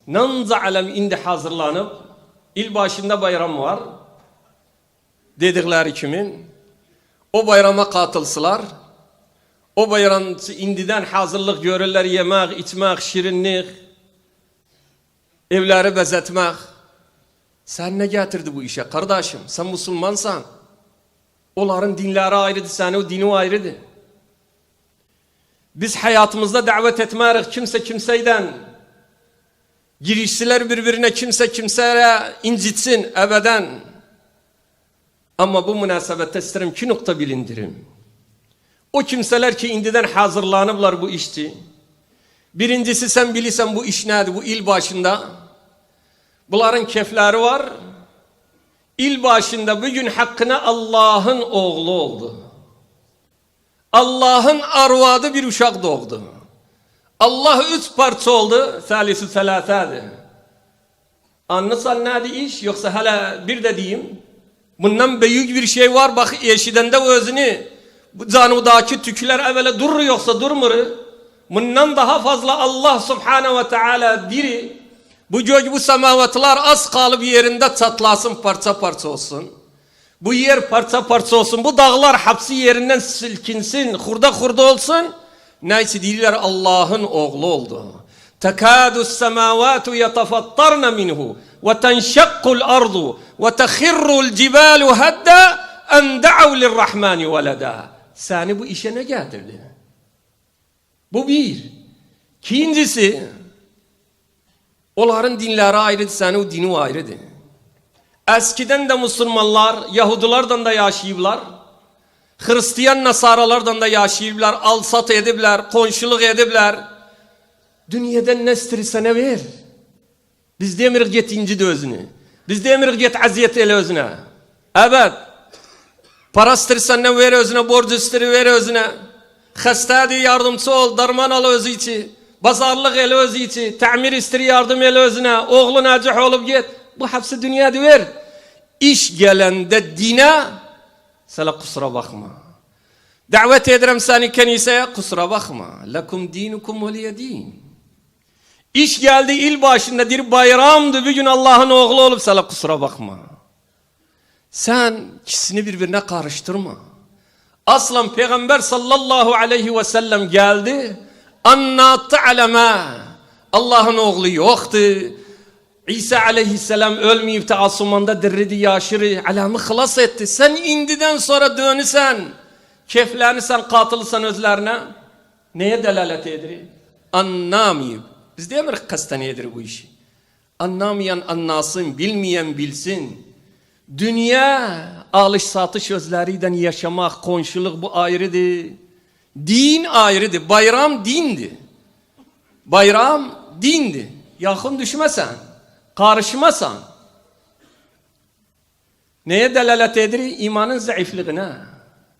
Nanza alem indi hazırlanyp, il başynda bayram var dedikleri kimin, o bayrama katılsalar, o bayram indiden hazırlık görürler, yemek, içmek, şirinlik, evleri bezetmek. Sen ne getirdi bu işe kardeşim? Sen Müslümansan. Onların dinleri ayrıdı, senin dini ayrıdı. Biz hayatımızda davet etmerik kimse kimseyden. Girişsiler birbirine kimse kimseye incitsin ebeden. Ama bu münasebette isterim ki nokta bilindirim. O kimseler ki indiden hazırlanıplar bu işçi. Birincisi sen bilirsen bu iş nedir bu il başında. Bunların kefleri var. İl başında bugün hakkına Allah'ın oğlu oldu. Allah'ın arvadı bir uşak doğdu. Allah üç parça oldu. Salisu selasadır. Anlasan nedir iş? Yoksa hala bir de diyeyim. Bundan büyük bir şey var. Bak eşidende özünü bu canudaki tükler evvela durur yoksa durmur. Bundan daha fazla Allah subhanahu ve teala diri. Bu gök bu semavatlar az kalıp yerinde çatlasın parça parça olsun. Bu yer parça parça olsun. Bu dağlar hapsi yerinden silkinsin, hurda hurda olsun. Neyse deyirlər Allah'ın oğlu oldu. Tekadu semavatu yetafattarna minhu ve tenşakkul ardu ve tehirrul cibalu hadda en da'u lirrahmani veleda. Seni bu işe ne getirdi? Bu bir. İkincisi, onların dinleri ayrıdır, senin dini ayrıdır. Eskiden de Müslümanlar, Yahudilerden de yaşayıblar. Hristiyan Nasaralardan da yaşayıblar, al-sat edibler, komşuluk edibler. Dünyadan ne istersen ver. Biz demirik get incit özünü. Biz demirik get aziyet ele özüne. Evet. Para istersen ne ver özüne, borcu ister ver özüne. Xəstədir yardımcı ol, darman al özü için. Bazarlık ele özü için, təmir ister yardım ele özüne. Oğlu nəcih olup get. Bu hepsi dünyada ver. İş gelende dine sana kusura bakma. Davet ederim seni keniseye kusura bakma. Lekum dinukum veliye din. İş geldi il başında bir bayramdı. Bir gün Allah'ın oğlu olup sana kusura bakma. Sen ikisini birbirine karıştırma. Aslan Peygamber sallallahu aleyhi ve sellem geldi. Anlattı aleme. Allah'ın oğlu yoktu. İsa aleyhisselam ölmeyip de asumanda diridi yaşırı. Alamı hılas etti. Sen indiden sonra dönüsen, keflenirsen, katılırsan özlerine. Neye delalet edir? Anlamayıp. Biz demirik kasten edir bu işi. Anlamayan anlasın, bilmeyen bilsin. Dünya alış satış özleriyle yaşamak, komşuluk bu ayrıdır. Din ayrıdır. Bayram dindi. Bayram dindi. Yakın düşmesen, karışmasan. Neye delalet edir? İmanın zayıflığına.